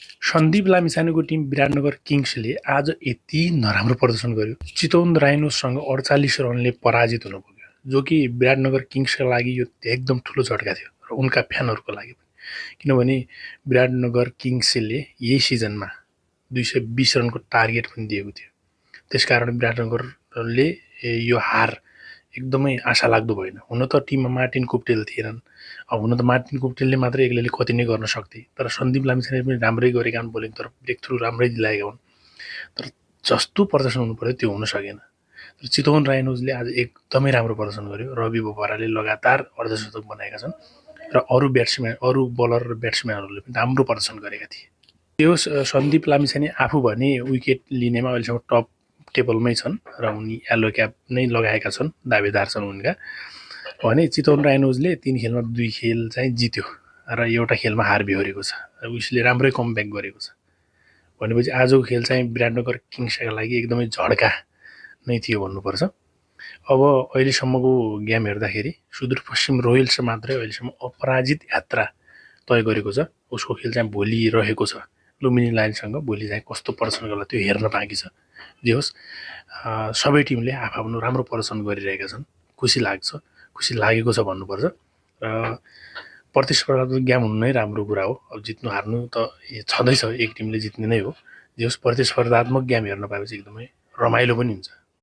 Sandeep लामिछानेको team Biratnagar किङ्सले आज यति नराम्रो प्रदर्शन गर्यो। चितवन राइनोसँग 48 रनले पराजित हुन पुग्यो, जो कि विराटनगर किङ्सका लागि यो एकदम ठुलो झट्का थियो र उनका फ्यानहरूको लागि पनि। किनभने विराटनगर किङ्सले यही सिजनमा 220 रनको टार्गेट पनि दिएको थियो। त्यसकारण विराटनगरले यो हार एकदमै आशा लाग्दो भएन। हुन त टिममा मार्टिन कुप्टेल थिएनन्। हुन त मार्टिन कुप्टेलले मात्रै एक्लैले कति नै गर्न सक्थे, तर सन्दीप लामिछाने पनि राम्रै गरेका हुन्, बोलिङ तर्फ ब्रेक थ्रु राम्रै दिलाएका हुन्, तर जस्तो प्रदर्शन हुनु पर्यो त्यो हुन सकेन। तर चितवन राइनोजले आज एकदमै राम्रो प्रदर्शन गर्यो। रवि बोपराले लगातार अर्धशतक बनाएका छन् र अरू बलर र ब्याट्सम्यानहरूले पनि राम्रो प्रदर्शन गरेका थिए। त्यो सन्दीप लामिछाने आफू भने विकेट लिनेमा अहिलेसम्म टप टेबलमै छन् र उनी येलो क्याप नै लगाएका छन्, दावेदार छन् उनका। भने चितवन राइनोजले 3 खेलमा 2 खेल चाहिँ जित्यो र एउटा खेलमा हार बिहोरेको छ। उसले राम्रै कमब्याक गरेको छ। भनेपछि आजको खेल चाहिँ विराटनगर किङ्सका लागि एकदमै झड्का नै थियो भन्नुपर्छ। अब अहिलेसम्मको गेम हेर्दाखेरि सुदूरपश्चिम रोयल्स मात्रै अहिलेसम्म अपराजित यात्रा तय गरेको छ। उसको खेल चाहिँ भोलि रहेको छ लुम्बिनी लायन्ससँग। भोलि चाहिँ कस्तो प्रदर्शन गर्ला त्यो हेर्न बाँकी छ। जे होस्, सबै टिमले आफ्नो राम्रो प्रदर्शन गरिरहेका छन्। खुसी लागेको छ भन्नुपर्छ। र प्रतिस्पर्धात्मक गेम हुनु नै राम्रो कुरा हो। अब जित्नु हार्नु त छँदैछ, एक टिमले जित्ने नै हो। जे होस्, प्रतिस्पर्धात्मक गेम हेर्न पाएपछि एकदमै रमाइलो पनि हुन्छ।